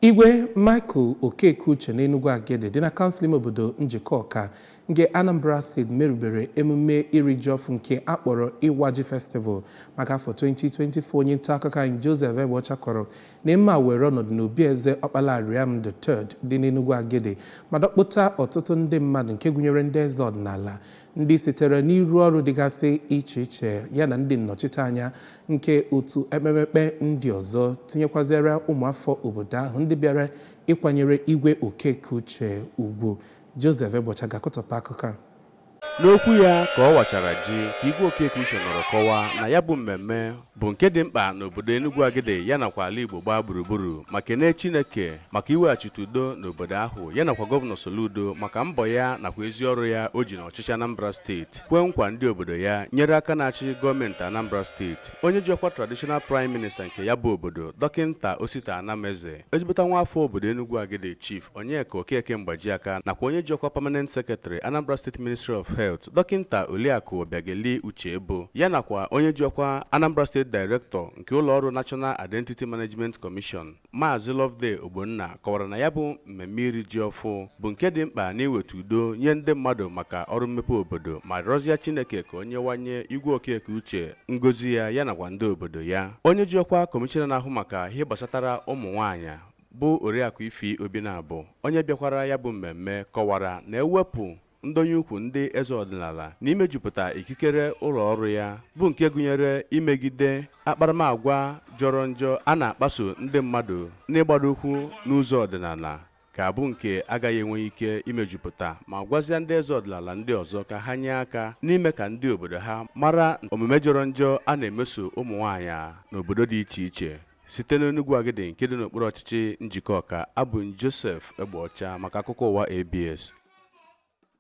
Igwe Michael Okeke Uche n'Enugu Agidi dị na kansụl ime obodo Njikọka nke Anambra Steeti merubere emume iri ji ọfụ nke a kpọrọ Ịwa Ji Festival maka afọ 2024. Onye nta akụkọ anyị Joseph Egbeọcha kọrọ na emume a were ọnọdụ n'obi eze Ọkpala Ariam III dị n'Enugu Agidi ma dọkpụta ọtụtụ ndị mmadụ nke gụnyere ndị eze ọdịnala, ndị sitere n'iru ọrụ dịgasị iche iche, ya na ndị nnọchiteanya nke otu ekpemekpe ndị ọzọ, tinyekwaziere ụmụafọ obodo ahụ ndị bịara ịkwanyere Igwe Okeke Uche ugwu. Joseph Egbocha ga-akọtọpụ akụkọ a. N'okwu ya ka ọ wachara ji, ka Igwe Okeke Uche nọrọ kọwaa na ya bụ mmemme bụ nke dị mkpa n'obodo Enugu Agidi ya nakwa ala Igbo gbaa gburugburu, ma kenee Chineke maka iweghachite udo n'obodo ahụ, ya nakwa Gọvanọ Soludo maka mbọ ya nakwa ezi ọrụ ya o ji n'ọchịchị Anambra Steeti kwee nkwa ndị obodo ya nyere aka na-achị gọọmenti Anambra Steeti. Onye ji ọkwa Traditional Prime Minister nke ya bụ obodo, Dọkịnta Osita Anameze, ezigbota nwa afọ obodo Enugu Agidi, Chief Onyeka Okeke Mgbajiaka, nakwa onye ji ọkwa Permanent Secretary, Anambra State Ministry of Health, Dọkịnta Oliakụ Obiageli Uchebo, ya nakwa onye ji ọkwa Anambra State Director nke ụlọọrụ National Identity Management Commission, Maazị Loveday Ogbonna, kọwara na ya bụ mmemme iri ji ọfụ bụ nke dị mkpa n'iweta udo nye ndị mmadụ maka ọrụ mmepe obodo, ma rịọzie Chineke ka o nyewanye Igwe Okeke Uche ngozi ya, ya nakwa ndị obodo ya. Onye ji ọkwa kọmishọna na-ahụ maka ihe gbasatara ụmụ nwaanyị, bụ Oriakụ Ifi Obinabụ, onye bịakwara ya bụ mmemme, kọwara na ewepụ ndonye ukwu ndị eze ọdịnala na imejupụta ikikere ụlọ ọrụ ya, bụ nke gụnyere imegide akparamagwa jọrọ njọ a na-akpaso ndị mmadụ n'ịgbado ụkwụ n'ụzọ ọdịnala, ga-abụ nke agaghị enwe ike imejupụta, ma gwazie ndị eze ọdịnala ndị ọzọ ka ha nye aka n'ime ka ndị obodo ha mara omume jọrọ njọ a na-emeso ụmụ nwaanyị n'obodo dị iche iche. Site n'Enugwu Agidi nke dị n'okpuru ọchịchị Njikọka, abụ m Joseph Egbeọcha maka akụkọ ụwa ABS.